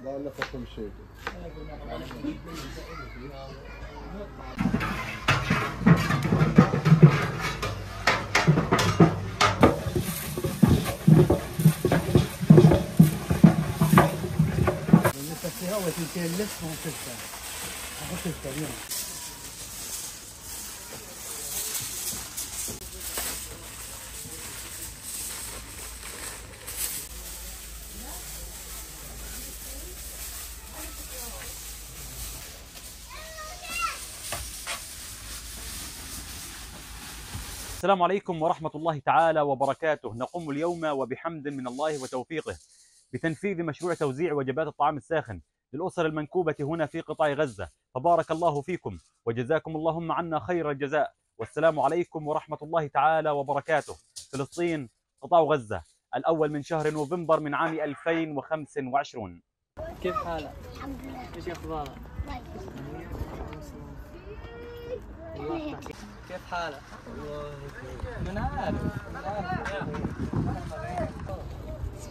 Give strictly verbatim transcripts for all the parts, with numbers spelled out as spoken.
لا، لا، فصل شيء. السلام عليكم ورحمة الله تعالى وبركاته. نقوم اليوم وبحمد من الله وتوفيقه بتنفيذ مشروع توزيع وجبات الطعام الساخن للأسر المنكوبة هنا في قطاع غزة، فبارك الله فيكم وجزاكم اللهم عنا خير الجزاء. والسلام عليكم ورحمة الله تعالى وبركاته. فلسطين، قطاع غزة، الأول من شهر نوفمبر من عام ألفين وخمسة وعشرين. كيف حالك؟ الحمد لله. ايش اخبارك؟ كويس. الله يحفظك. كيف حالك؟ من عارف؟ من عارف؟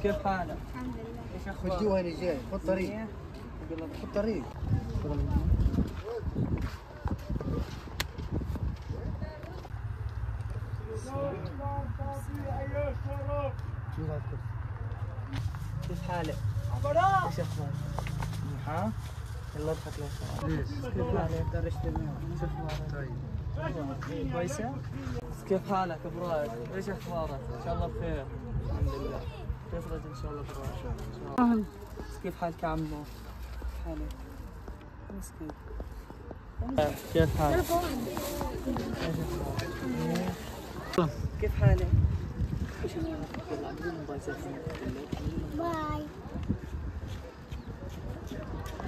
كيف حالك؟ الحمد لله. ايش اخبارك؟ خذ جوا هنا جاي. خذ طريق. خذ طريق. كيف حالك؟ ايش اخبارك؟ منيح؟ يلا اضحك لي. كيف حالك؟ طيب. كويسة؟ كيف حالك ابراهيم؟ ايش اخبارك؟ ان شاء الله بخير. الحمد لله. تخرج ان شاء الله ابراهيم. ان شاء الله. كيف حالك يا عمو؟ حالك؟ مسكين. كيف حالك؟ كيف حالك؟ باي.